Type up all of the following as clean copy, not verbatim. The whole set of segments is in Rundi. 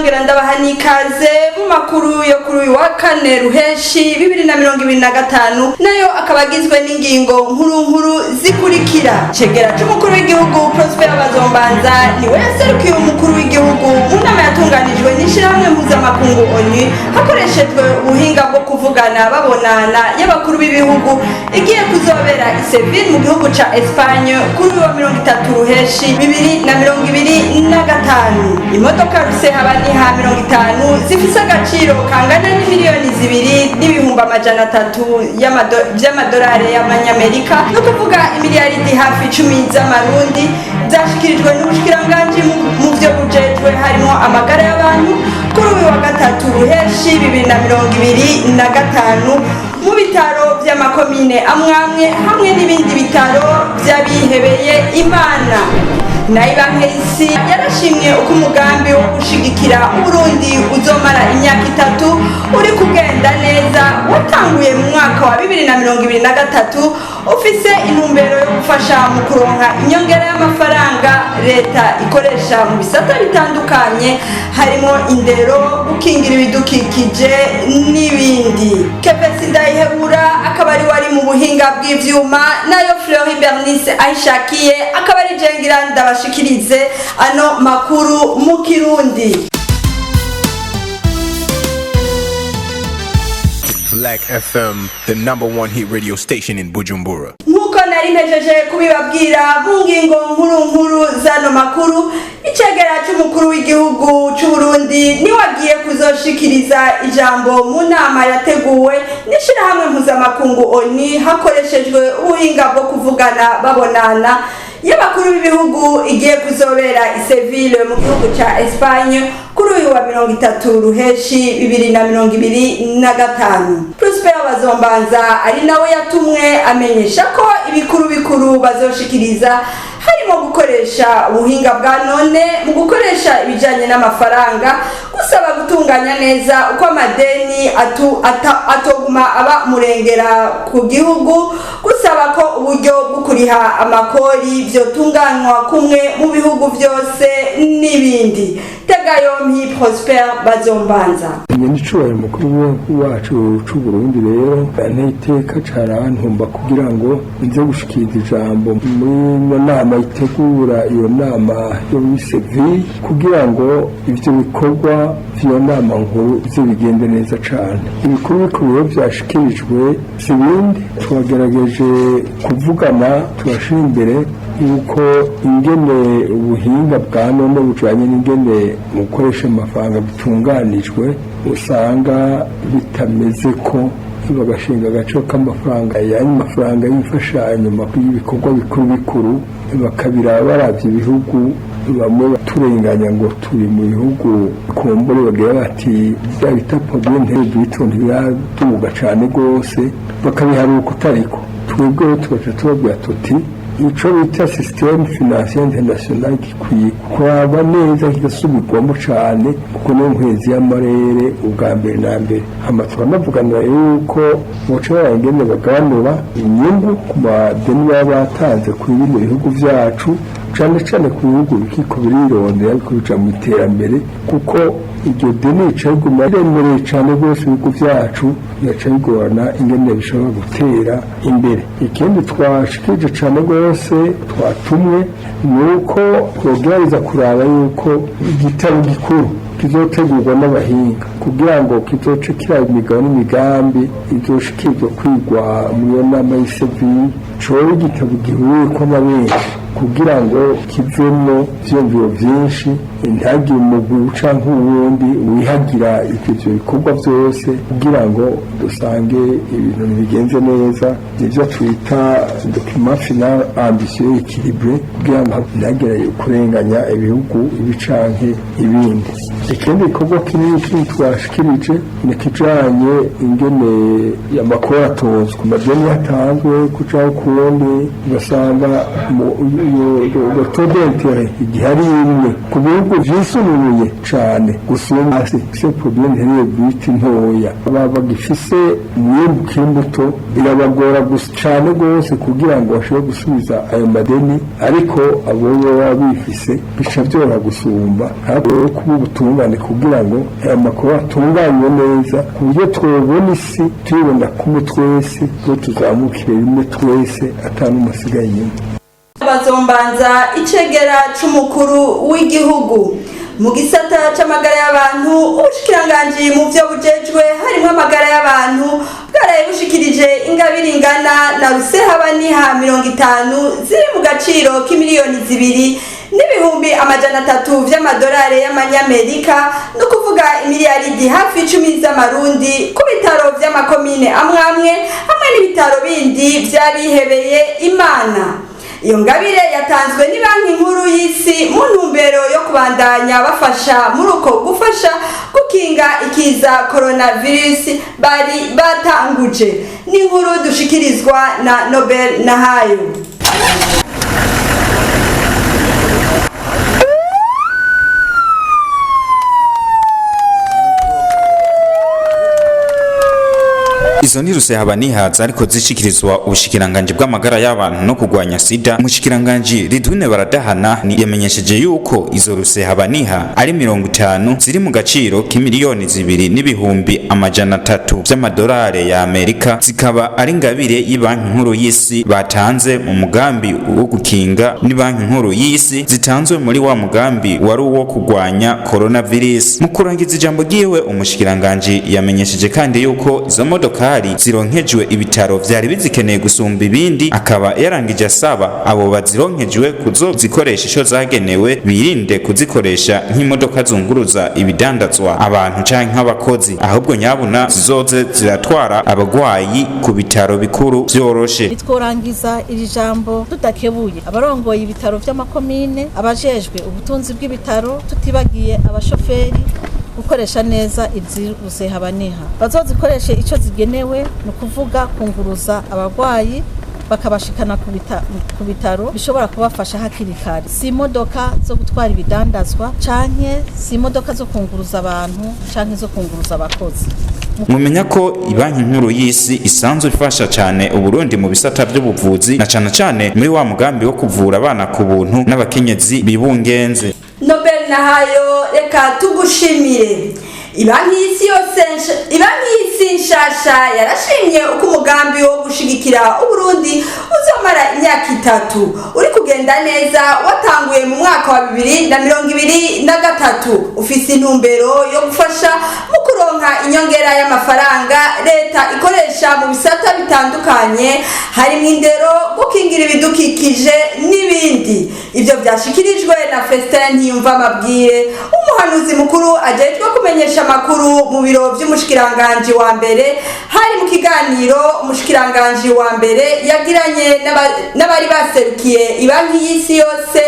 Nongera ndabaha n'ikaze mu makuru yo kuri uyu wa kane Ruheshi 2025, nayo akaba agizwe n'ingingo nkuru nkuru zikurikira. Cegera c'umukuru w'igihugu Prosper Bazombanza niwe yaserukiye umukuru w'igihugu mu nama yatunganijwe n'ishirahamwe mpuzamakungu ONU hakoreshejwe ubuhinga bwo kuvugana babonana y'abakuru b'ibihugu, igiye kuzobera i Seville mu gihugu ca Espagne kuri uyu wa 30 Ruheshi 2025. Imodoka rusehabaniha 50 zifise agaciro kangana n'imiliyoni 2 n'ibihumbi 300 vy'amadolari y'amanyamerika, no kuvuga imiliyaridi hafi 10 z'amarundi, zashikirijwe n'ubushikiranganji mu vyo bujejwe harimo amagara y'abantu kuri uyu wa gatatu Ruheshi 2025 mu bitaro vy'amakomine amwamwe hamwe n'ibindi bitaro vy'abihebeye Imana. Nayo Banki y'Isi yarashimye uko umugambi wo gushigikira Uburundi uzomara imyaka 3 uri kugenda neza, watanguye mu mwaka wa 2023, ufise intumbero yo gufasha mu kuronka inyongera y'amafaranga leta ikoresha mu bisata bitandukanye, harimo indero, gukingira ibidukikije n'ibindi. Kevesi Ndayihebura akaba ari wari mu buhinga bw'ivyuma, nayo Fleury Bernice Ahishakiye akaba ari jengira ndabashikirize ano makuru mu Kirundi. Black FM, the number one hit radio station in Bujumbura. Nk'uko nari mpejeje kubibabwira mu ngingo nkuru nkuru zano makuru, icegera c'umukuru w'igihugu c'Uburundi niwe agiye kuzoshikiriza ijambo mu nama yateguwe n'ishirahamwe mpuzamakungu ONU hakoreshejwe ubuhinga bwo kuvugana babonana y'abakuru b'ibihugu, igiye kuzobera i Seville mu gihugu ca Espagne kuri uyu wa 30 Ruheshi 2025. Prosper Bazombanza ari nawe yatumwe amenyesha ko ibikuru bikuru bazoshikiriza harimo gukoresha ubuhinga bwa none mu gukoresha ibijanye n'amafaranga, gusaba gutunganya neza uko amadeni atoguma aba murengera ku gihugu, gusaba ko uburyo bwo kuriha amakori vyotunganywa kumwe mu bihugu vyose n'ibindi. Tega yompi Prosper Bazombanza. Nyenicubahiro mukuru wacu c'Uburundi rero ntiteka carantumba kugira ngo nze gushikiriza ijambo muri ino nama itegura iyo nama yo muri Seville, kugira ngo ivyo bikorwa vy'iyo nama nkuru bize bigende neza cane. Ibikuru bikuru rero vyashikirijwe si ibindi, twagerageje kuvugana turashira imbere yuko ingene ubuhinga bwa none bujanye n'ingene mu gukoresha amafaranga bitunganijwe usanga bitameze ko bagashinga agaciro k'amafaranga, yanyu mafaranga y'imfashanyo y'ibikorwa bikuru bikuru, bakabiraba baravye ibihugu. Bamwe baturenganya ngo turi mu bihugu kumbure bagira bati bya bita produit brut ntibiraduga cane rwose, bakabiharuka utariko. Twebwe tugaca tubabwira tuti ico bita système financier international gikwiye kuraba neza, kigasubirwamo cane, kuko niyo nkwezi y'amarere ubwa mbere na mbere. Hama turanavuganira yuko boca barangene bagabanura inyungu ku madeni baba batanze kuri bino bihugu vyacu, cane cane ku bihugu bikiko birirondera ariko bija mu iterambere, kuko iryo deni rica riguma riremereye cane rwose ibihugu vyacu, bigaca bigorana ingene bishobora gutera imbere. Ikindi twashikirije cane rwose twatumwe ni uko twogerageza kuraba yuko igitabo gikuru kizotegurwa n'abahinga kugira ngo kizoce kiraba imigabo n'imigambi izoshikirwa kwigwa mu iyo nama y'i Seville, coba igitabo gihuriyeko na benshi kugira ngo kivemwo ivyiyumviro vyinshi, ntihagire umugwi canke uwundi wihagira ivyo bikorwa vyose, kugira ngo dusange ibintu ntibigenze neza. Nivyo twita document final ambitieux, équilibré, kugira ngo ntihagire kurenganya ibihugu ibi canke ibindi. Ikindi gikorwa kinini kindi twashikirije ni kijanye ingene amakuru atozwa, amadeni yatanzwe kucaho kundi, ugasanga Iyo taux d'intérêt igihe ari imwe ku bihugu vyisununuye cane gusumba se problème intérêt brut ntoya, baba bagifise umwimbu ukiri muto, birabagora cane rwose kugira ngo bashobore gusubiza ayo madeni. Ariko abo baba bifise bica byoroha gusumba. Ntabwo kuba ubutungane kugira ngo aya makuru atunganywe neza, ku buryo twobona isi tuyibona kumwe twese, ko tuzamukire rimwe twese, ata n'umwe asigaye inyuma. Bazombanza, icegera c'umukuru w'igihugu mu gisata c'amagara y'abantu, ubushikiranganji mu vyo bujejwe harimwo amagara y'abantu bwaraye bushikirije ingabire ingana na rusehabaniha 50 ziri mu gaciro k'imiliyoni 2,300,000 vy'amadolari y'amanyamerika, no kuvuga imiliyaridi hafi 10 z'amarundi, ku bitaro vy'amakomine amwe amwe hamwe n'ibitaro bindi vy'abihebeye Imana. Iyo ngabire yatanzwe ni Banki Nkuru y'Isi mu ntumbero yo kubandanya bafasha muri uko gufasha gukinga ikiza coronavirus bari batanguje. N'inkuru dushikirizwa na Nobel Nahayo. Izo ni rusehabaniha zariko zishikirizwa ubushikiranganji bw'amagara y'abantu no kurwanya sida. Umushikiranganji Ridwine Baradahana ni yamenyesheje yuko izo rusehabaniha ari 50 ziri mu gaciro k'imiliyoni 2,300,000 vy'amadolari ya Amerika, zikaba ari ingabire y'ibanki nkuru y'isi batanze mu mugambi wo gukinga ni Banki Nkuru y'Isi zitanzwe muri wa mugambi wari uwo kurwanya coronavirus. Mu kurangiza ijambo ryiwe, umushikiranganji yamenyesheje kandi yuko izo modokari zironkejwe ibitaro vyari bizikeneye gusumba ibindi, akaba yarangije asaba abo bazironkejwe kuzozikoresha ico zagenewe, birinde kuzikoresha nk'imodoka zunguruza ibidandazwa, abantu canke nk'abakozi, ahubwo nyabuna zizoze ziratwara abagwayi ku bitaro bikuru vyoroshe. Nitworangiza iri jambo tudakebuye abarongoye ibitaro vy'amakomine, abajejwe ubutunzi bw'ibitaro, tutibagiye abashoferi, gukoresha neza izi rusehabaniha. Bazozikoreshe ico zigenewe, ni ukuvuga kunguruza abagwayi bakabashikana ku bitaro bishobora kubafasha hakiri kare. Si imodoka zo gutwara ibidandazwa, canke si imodoka zo kunguruza abantu, canke zo kunguruza abakozi. Mumenya ko Ibanki Nkuru y'Isi isanzwe ifasha cyane Uburundi mu bisata by'ubuvuzi, na cane cane muri wa mugambi wo kuvura abana ku buntu n'abakenyezi bibungenze. Nobel Nahayo, reka tugushimire. Ibanki y'Isi yose, Ibanki y'Isi nshasha yarashimye uko umugambi wo gushigikira Uburundi uzomara imyaka 3 uri kugenda neza, watanguye mu mwaka wa 2023, ufise intumbero yo gufasha mu kuronka inyongera y'amafaranga leta ikoresha mu bisata bitandukanye, harimo indero, gukingira ibidukikije n'ibindi. Ivyo vyashikirijwe na Festin Ntiyumva Amabwire, umuhanuzi mukuru ajejwe kumenyesha amakuru mu biro vy'umushikiranganji wa mbere. Hari mu kiganiro umushikiranganji wa mbere yagiranye n'abari baserukiye Ibanki y'Isi Yose,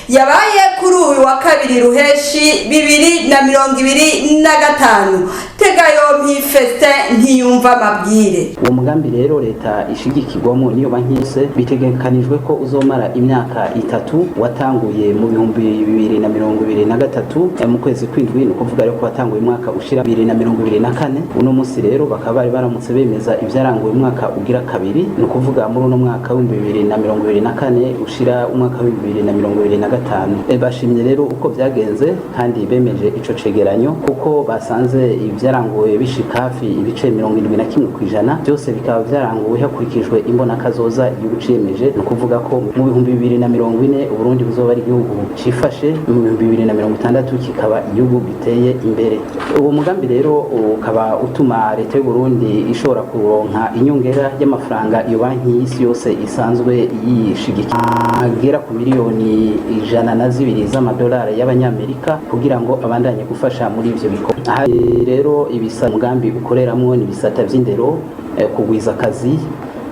yabaye kuri uyu wa kabiri ruheshi 2025. Tega yompi Festin Ntiyumva Amabwire. Uwo mugambi rero leta ishigikirwamo niyo banki yose, bitegekanijwe ko uzomara imyaka 3. Watanguye mu 2023, mu kwezi kw'indwi, ni ukuvuga rero ko watanguye umwaka ushira 2024. Uno munsi rero bakaba bari baramutse bemeza ivyaranguye umwaka ugira kabiri, ni ukuvuga muri uno mwaka w'2024 ushira umwaka w'2025. Bashimye rero uko vyagenze, kandi bemeje ico cegeranyo, kuko basanze ivyaranguwe bishika hafi ibice 71%, byose bikaba vyaranguwe hakurikijwe imbonakazoza igihugu ciyemeje. Ni ukuvuga ko mu 2040 Uburundi buzoba ari igihugu cifashe, mu 2060 kikaba igihugu giteye imbere. Uwo mugambi rero ukaba utuma leta y'u Burundi ishobora kuronka inyongera y'amafaranga iyo banki y'isi yose isanzwe yishigikiye, agera ku miliyoni 102 z'amadolari y'abanyamerika, kugira ngo abandanye gufasha muri ivyo bikorwa. Aha rero ibisa umugambi ukoreramwo ni ibisata vy'indero, kugwiza akazi,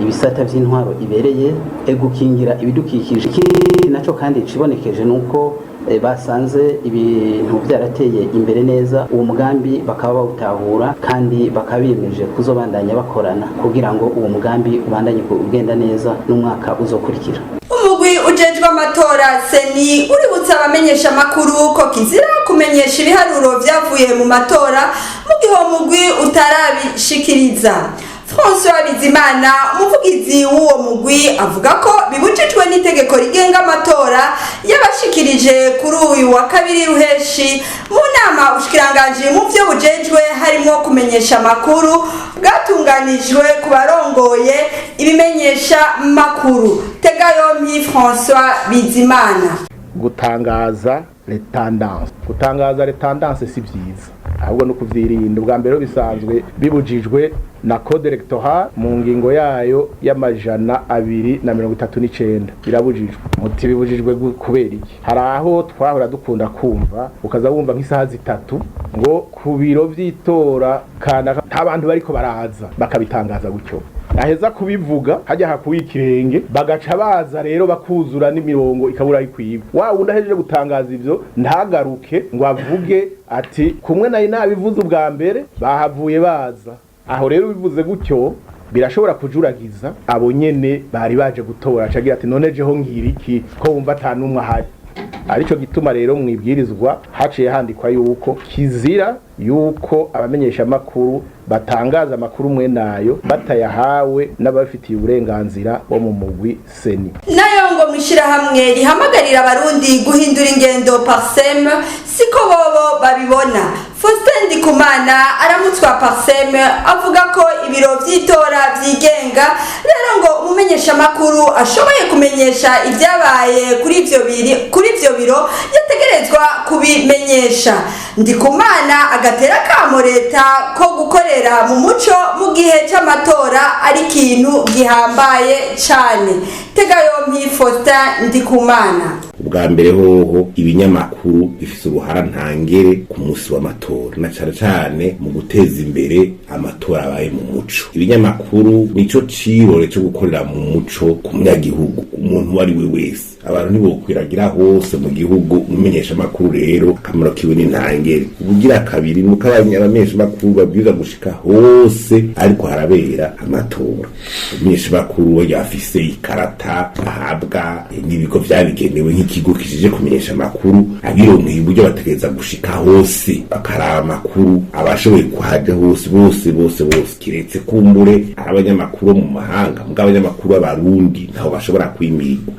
ibisata vy'intwaro ibereye, gukingira ibidukikije. Ikindi naco kandi cibonekeje nuko basanze ibintu vyarateye imbere neza, uwo mugambi bakaba bawutahura, kandi bakaba biyemeje kuzobandanya bakorana kugira ngo uwo mugambi ubandanye ugenda neza n'umwaka uzokurikira. Umugwi Ujejwe amatora CENI uributsa abamenyesha amakuru ko kizira kumenyesha ibiharuro vyavuye mu matora mu gihe uwo mugwi utarabishikiriza. François Bizimana, umuvugizi w'uwo mugwi, avuga ko bibujijwe n'itegeko rigenga amatora. Yabashikirije kuri uyu wa kabiri ruheshi mu nama ubushikiranganji mu vyo bujejwe harimo kumenyesha amakuru bwatunganijwe ku barongoye ibimenyesha makuru. Tega yompi François Bizimana. Gutangaza les tendances, gutangaza les tendances si byiza, ahubwo no kuvyirinda. Ubwa mbere bisanzwe bibujijwe na code électoral mu ngingo yayo y'239, birabujijwe. Muti bibujijwe kubera iki? Hari aho twahora dukunda kumva, ukaza wumva nk'isaha 3 ngo ku biro vy'itora kanaka nta bantu bariko baraza, bakabitangaza gutyo. Aheza kubivuga hajya hakuye ikirenge, bagaca baza rero bakuzura n'imirongo ikabura ikwiba. Wa wundi ahejeje gutangaza ivyo ntagaruke ngo avuge ati kumwe nayo nabivuze ubwa mbere bahavuye baza. Aho rero bivuze gutyo birashobora kujuragiza abo nyene bari baje gutora, acagira ati none jeho ngira iki ko wumva ata n'umwe ahari? Arico gituma rero mwibwirizwa haciye handikwa yuko kizira yuko abamenyesha makuru batangaza amakuru mwe nayo batayahawe n'abafitiye uburenganzira bo mu mugwi CENI. Nayo ngo mwishirahamwe rihamagarira abarundi guhindura ingendo PARCEM siko bobo babibona. Faustin Ndikumana aramutswa PARCEM avuga ko ibiro vy'itora vyigenga, rero ngo umumenyesha makuru ashoboye kumenyesha ibyabaye kuri ivyo biro yategerezwa kubimenyesha. Ndikumana agatera kamo leta ko gukorera mu muco mu gihe c'amatora ari ikintu gihambaye cane. Tega yompi Faustin Ndikumana. Ubwa mbere hoho, ibinyamakuru bifise uruhara ntangere ku munsi w'amatora, na cane cane mu guteza imbere amatora abaye mu muco. Ibinyamakuru nico cirore co gukorera mu muco ku munyagihugu, umuntu uwo ari we wese. Abantu ntibokwiragira hose mu gihugu. Umumenyesha makuru rero akamaro kiwe ni ntangere. Ubugira kabiri nuko abamenyesha makuru babwirizwa gushika hose ariko harabera amatora. Umumenyesha makuru afise ikarata ahabwa n'ibigo vyabigenewe, nk'ikigo kijije kumenyesha amakuru, abironkeye uburyo bategereza gushika hose bakaraba amakuru, abashoboye kuhaja hose bose bose bose, kiretse kumbure ari abanyamakuru bo mu mahanga. Mbwa abanyamakuru b'abarundi ntaho bashobora kwimirwa.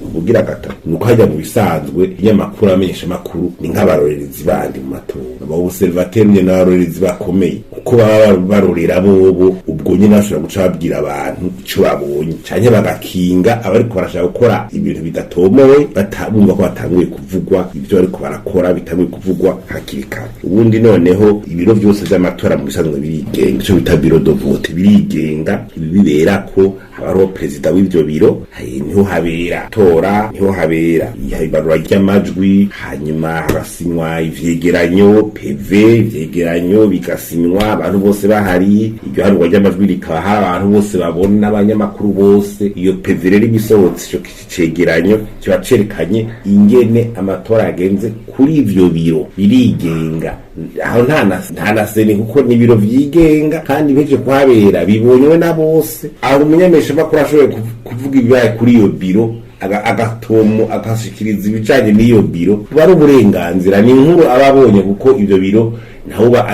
Ubugira gatatu nuko hajya mu bisanzwe ibinyamakuru, abamenyesha amakuru ni nk'abarorerezi bandi mu matora, aba observateur nyene n'abarorerezi bakomeye, kuko baba barorera bobo. Ubwo nyene bashobora guca babwira abantu ico babonye canke bagakinga abariko barashaka gukora ibintu bidatomowe, bumva ko batanguye kuvugwa, ivyo bariko barakora bitanguye kuvugwa hakiri kare. Ubundi noneho ibiro vyose vy'amatora mu bisanzwe birigenga, ico bita bureau de vote birigenga. Ibi biberako haba hariho perezida w'ivyo biro, niho habera tora, niho habera ibarura ry'amajwi, hanyuma hagasinywa ivyegeranyo PV, ivyegeranyo bigasinywa abantu bose bahari, iryo harurwa ry'amajwi rikaba hari abantu bose babona, abanyamakuru bose. Iyo PV rero ibisohotse, ico cegeranyo kiba cerekanye ingene amatora yagenze kuri ivyo biro. Birigenga aho, nta na CENI, kuko ni ibiro vyigenga kandi bihejeje kuhabera bibonywe na bose. Aho umunyameshamakuru ashoboye kuvuga ibibaye kuri iyo biro, agatomo agashikiriza ibijanye n'iyo biro, buba ari uburenganzira. Ni inkuru aba abonye, kuko ivyo biro naho uba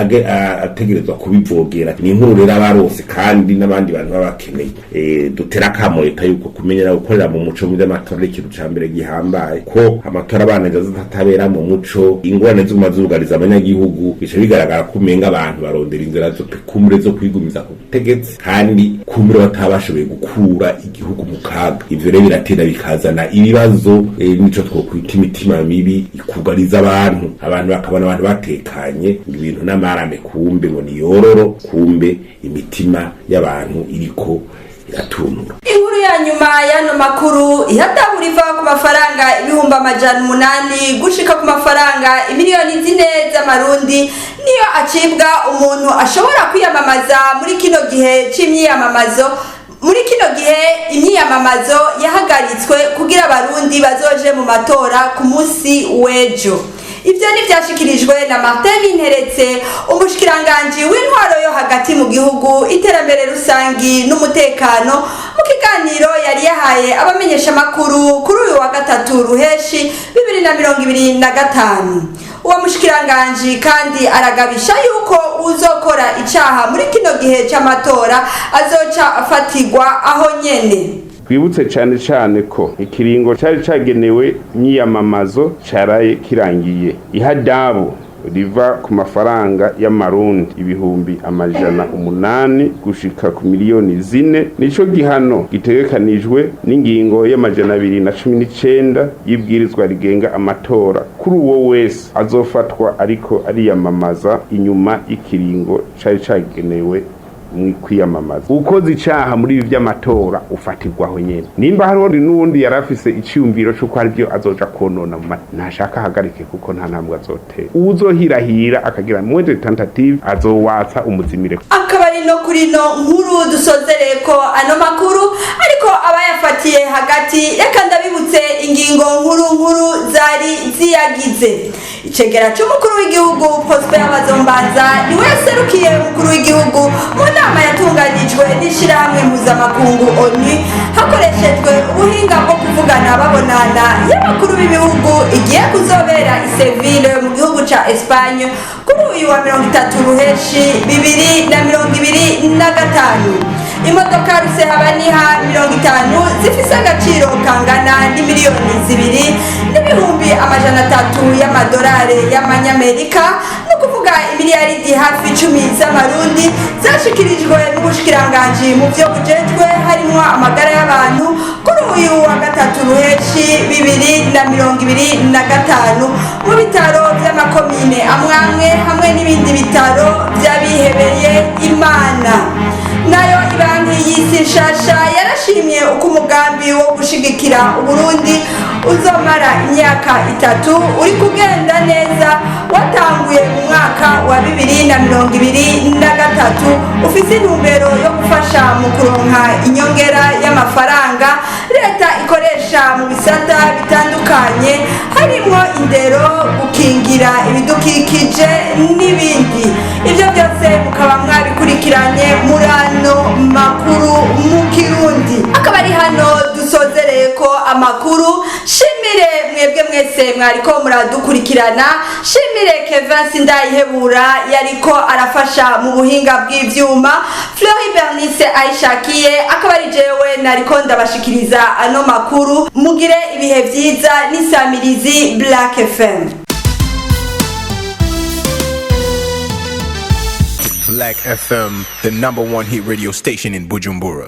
ategerezwa kubivogera. Ni inkuru rero aba arose kandi n'abandi bantu baba bakeneye. Dutera akamo leta yuko kumenyera gukorera mu muco mu vy'amatora ari ikintu ca mbere gihambaye, ko amatora abana atabera mu muco, ingorane ziguma zugariza abanyagihugu. Bica bigaragara ko umenga abantu barondera inzira zo kumure zo kwigumiza ku butegetsi, kandi kumure bataba bashoboye gukura igihugu mu kaga. Ivyo rero biratera bikazana ibibazo, nico twokwita imitima mibi ikugariza abantu. Abantu bakabona abantu batekanye, ngo ibintu n'amarame, kumbe ngo niyororo, kumbe imitima y'abantu iriko iratunura. Inkuru ya nyuma y'ano makuru: ihadabu riva ku mafaranga 800,000 gushika ku mafaranga 4 miliyoni z'amarundi niyo acibwa umuntu ashobora kwiyamamaza muri kino gihe c'imyiyamamazo, muri kino gihe imyiyamamazo yahagaritswe kugira abarundi bazoje mu matora ku munsi w'ejo. Ivyo ntivyashikirijwe na Martin Ninteretse, umushikiranganji w'intwaro yo hagati mu gihugu, iterambere rusangi n'umutekano, mu kiganiro yari yahaye abamenyeshamakuru kuri uyu wa gatatu ruheshi 2025. Uwo mushikiranganji kandi aragabisha yuko uzokora icaha muri kino gihe c'amatora azoca afatirwa aho nyene. Twibutse cyane cyane ko ikiringo cyari cyagenewe imyiyamamazo cyaraye kirangiye. Ihadabu riva ku mafaranga y'amarundi 800,000 gushika ku 4 miliyoni nico gihano gitegekanijwe n'ingingo y'219 y'ibwirizwa rigenga amatora kuri uwo wese azofatwa ariko ariyamamaza inyuma y'ikiringo cari cagenewe mu kwiyamamaza. Ukoze icaha muri ibi vy'amatora ufatirwaho nyene. Nimba hariho n'uwundi yari afise iciyumviro c'uko hari ivyo azoja konona mu ntashaka ahagarike, kuko nta ntambwe azotera. Uwuzohirahira akagira moindre tentative azowatsa umuzimire. Akaba ari no kuri no nkuru dusozereye ko ano makuru, ariko abayafatiye hagati reka ndabibutse ingingo nkuru nkuru zari ziyagize. Icegera c'umukuru w'igihugu Prosper Bazombanza niwe yaserukiye umukuru w'igihugu mu nama yatunganijwe n'ishirahamwe mpuzamakungu ONU hakoreshejwe ubuhinga bwo kuvugana babonana y'abakuru b'ibihugu, igiye kuzobera i Seville mu gihugu ca Espagne kuri uyu wa 30 ruheshi 2025. Imodoka rusehabaniha 50 zifise agaciro kangana n'2,300,000 y'amadolari y'amanyamerika, ni ukuvuga imiliyaridi hafi 10 z'amarundi, zashikirijwe n'ubushikiranganji mu vyo bujejwe harimwo amagara y'abantu kuri uyu wa gatatu ruheshi 2025 mu bitaro vy'amakomine amwamwe hamwe n'ibindi bitaro vy'abihebeye Imana. Nayo ibanki y'isi nshasha yarashimye uko umugambi wo gushigikira Uburundi uzomara imyaka 3 uri kugenda neza, watanguye mu mwaka wa 2023, ufise intumbero yo gufasha mu kuronka inyongera y'amafaranga leta ikoresha mu bisata bitandukanye, harimwo indero, gukingira ibidukikije n'ibindi. Ibyo byose mukaba mwabikurikiranye muri ano makuru mu Kirundi. Akaba ari hano dusozereye ko amakuru. Shimire mwebwe mwese mwariko muradukurikirana, shimire Kevin Sindayihebura yariko arafasha mu buhinga bw'ivyuma, Fleury Bernice ayishakiye, akaba ari jewe nariko ndabashikiriza ano makuru. Mugire ibihe vyiza n'isamirizi Black FM. Black FM, the number one hit radio station in Bujumbura.